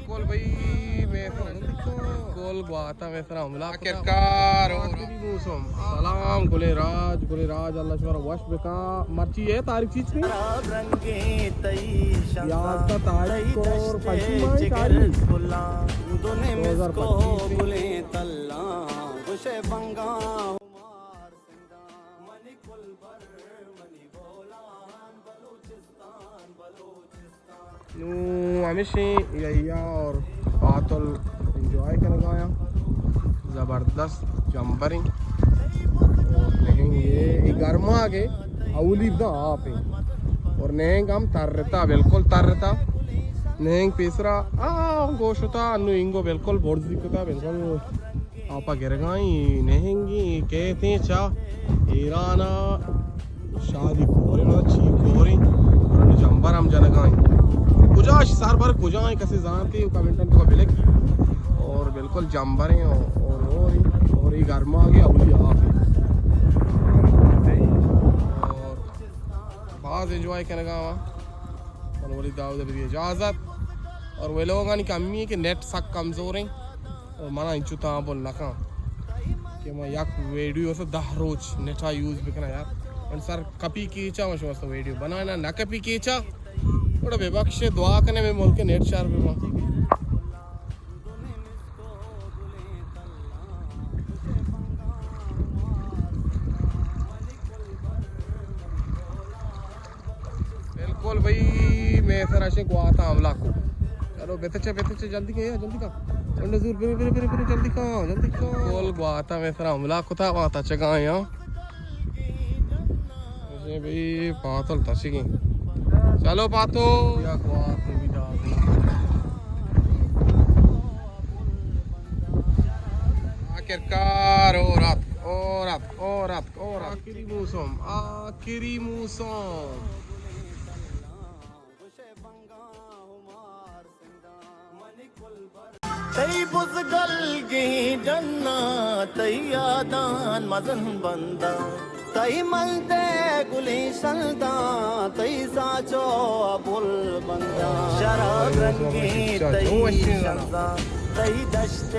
گل بھائی، میں گل گواتا میں سرا حملہ کتا۔ کرکار ہو۔ آخری موسم۔ سلام گلیں راج، گلیں راج، اللہ شمارا وش بکا۔ مرچی ہے تاریخ چیز کی؟ یازدہ تاریخ اور پنچمی ماہ تاریخ۔ دو ہزار پچیس۔ نوں ہمیشیں یحییٰ اور پاتل انجوائے کنگا آیاں۔ زبردست جمبریں۔ اور نہنگ اے، اے گرماگ اے، اولی دا آپ اے۔ اور نہنگ ہم ترتا، بالکل ترتا۔ نہنگ پیسرا، آ، گوشتا، انو انگو بالکل برزی کتا، بالکل آپا گرگائیں۔ نہنگی کہتیں چا ایرانا شادی کوریں، چی کوریں، اور جمبر ہم جنگائیں۔ کجاش سربر کجائیں کسی زانتے، کمنٹن تو بلکی۔ اور بالکل جمبریں اور، اور، اور یہ گرما گیا اولی آپ۔ اور باز انجوائے کنگا ہوا۔ من ولی داؤد بدی اجازت۔ اور وہ لوگانی کمی ہے کہ نیٹ سک کمزور ہیں۔ اور منا انچو تاں بول نکاں کہ ما یک ویڈیو سے دہ روچ نیٹا یوز بکناں یار۔ من سر کپی کیچا، من شما واسطہ ویڈیو بنانا نہ کپی کیچا۔ گڑا بے بخش دعا کنے میں ملک نیٹ شار بے ما۔ بالکل بھائی، میں سر اشے گواتا حملہ کو۔ چلو، بیتے چے، بیتے چے، جلدی کا، جلدی کا۔ چنڈے زور، پھر، پھر، پھر، پھر، جلدی کا، جلدی کا۔ بالکل گواتا میں سر حملہ کتا، گواتا چگا یا۔ اشے بھائی، پاتل تشگیں۔ چلو پاتو۔ یا گواتا بھی جا۔ آخرکار، او رات، او رات، او رات، او رات۔ آخری موسم، آخری موسم۔ تئی بزگلگیں ڈنا، تئی یادان مزن بنداں، تئی ملدے گلیں شلداں، تئی ساچو ابل بنداں، شراب رنگیں تئی شنزاں، تئی دشت